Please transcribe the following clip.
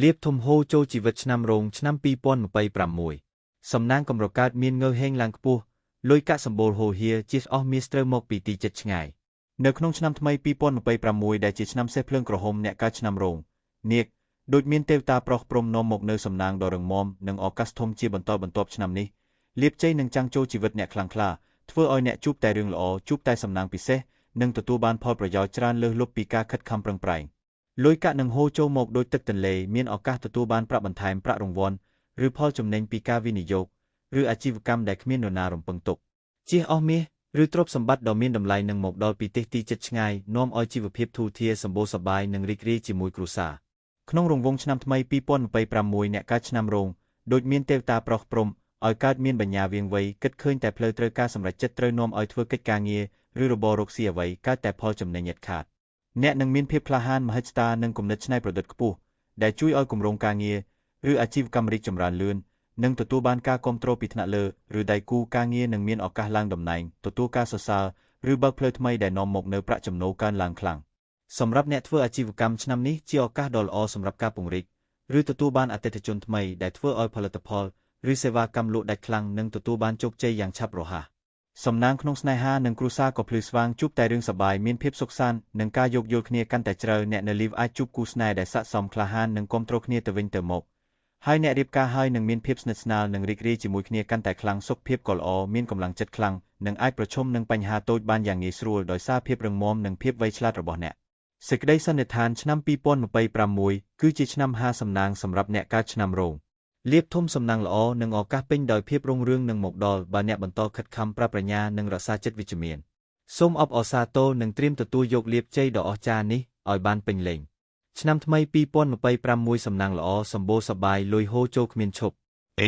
លាភធំហូរចូលជីវិតឆ្នាំរោងឆ្នាំ2026សំណាងកម្រកើតមានងើហេងឡើងខ្ពស់លុយកាក់សម្បូរហូរហៀជាអស់មាសត្រូវមកពីទីជិតឆ្ងាយនៅក្នុងឆ្នាំថ្មី2026ដែលជាឆ្នាំសេះភ្លើងក្រហមអ្នកកើតឆ្នាំរោងនាគដូចមានទេវតាប្រុសព្រំនាំមកនៅសំណាងដ៏រឹងមាំនិងឱកាសធំជាបន្តបន្ទាប់ឆ្នាំនេះលាភជ័យនឹងចាំងចូលជីវិតអ្នកខ្លាំងក្លាធ្វើឲ្យអ្នកជួបតែរឿងល្អជួបតែសំណាងពិសេសនិងទទួលបានផលប្រយោជន៍ច្រើនលើសលប់ពីការខិតខំប្រឹងប្រែងលុយកាក់នឹងហូរចូលមកដូចទឹកទន្លេមានឱកាសទទួលបានប្រាក់បន្ថែមប្រាក់រង្វាន់ឬផលចំណេញពីការវិនិយោគឬអាជីវកម្មដែលគ្មាននរណារំពឹងទុកជៀសអស់មាសឬទ្រព្យសម្បត្តិដ៏មានតម្លៃនឹងមកដល់ពីទិសទីជិតឆ្ងាយនាំឲ្យជីវភាពធូរធារសម្បូរសប្បាយនិងរីករាយជាមួយគ្រួសារក្នុងរង្វង់ឆ្នាំថ្មី2026អ្នកកើតឆ្នាំរោងដូចមានទេវតាប្រុសព្រំឲ្យកើតមានបញ្ញាវៀងវៃគិតឃើញតែផ្លូវត្រូវការសម្រេចចិត្តត្រូវនាំឲ្យធ្វើកិច្ចការងារឬរបររកស៊ីអ្វីកើតតែផលចំណេញឥតខាតអ្នកនឹងមានភាពក្លាហានមហិច្ឆតានិងគំនិតច្នៃប្រឌិតខ្ពស់ដែលជួយឲ្យគម្រោងការងារឬអាជីវកម្មរីកចម្រើនលឿននិងទទួលបានការគាំទ្រពីថ្នាក់លើឬដៃគូការងារនឹងមានឱកាសឡើងតំណែងទទួលការសរសើរឬបើកផ្លូវថ្មីដែលនាំមកនូវប្រាក់ចំណូលកើនឡើងខ្លាំងសម្រាប់អ្នកធ្វើអាជីវកម្មឆ្នាំនេះជាឱកាសដ៏ល្អសម្រាប់ការពង្រីកឬទទួលបានអតិថិជនថ្មីដែលធ្វើឲ្យផលិតផលឬសេវាកម្មលក់ដាច់ខ្លាំងនិងទទួលបានជោគជ័យយ៉ាងឆាប់រហ័សសំណាងក្នុងស្នេហានិងគ្រួសារក៏ភ្លឺស្វាងជួបតែរឿងសប្បាយមានភាពសុខសាន្តនិងការយោគយល់គ្នាកាន់តែជ្រៅអ្នកនៅលីវអាចជួបគូស្នេហ៍ដែលស័ក្តិសមក្លាហាននិងគាំទ្រគ្នាទៅវិញទៅមកហើយអ្នករៀបការហើយនឹងមានភាពស្និទ្ធស្នាលនិងរីករាយជាមួយគ្នាកាន់តែខ្លាំងសុខភាពក៏ល្អមានកម្លាំងចិត្តខ្លាំងនិងអាចប្រឈមនឹងបញ្ហាតូចបានយ៉ាងងាយស្រួលដោយសារភាពរឹងមាំនិងភាពវៃឆ្លាតរបស់អ្នកសេចក្តីសន្និដ្ឋានឆ្នាំ2026គឺជាឆ្នាំហាសំណាងសម្រាប់អ្នកកើតឆ្នាំរោងលាភធំសំណាងល្អនិងឱកាសពេញដោយភាពរុងរឿងនឹងមកដល់បើអ្នកបន្តខិតខំប្រាជ្ញានិងរក្សាចិត្តវិជ្ជមានសូមអបអរសាទរនិងត្រៀមទទួលយកលាភជ័យដ៏អស្ចារ្យនេះឲ្យបានពេញលេញឆ្នាំថ្មី2026សំណាងល្អសម្បូរសប្បាយលុយហូរចូលគ្មានឈប់ A.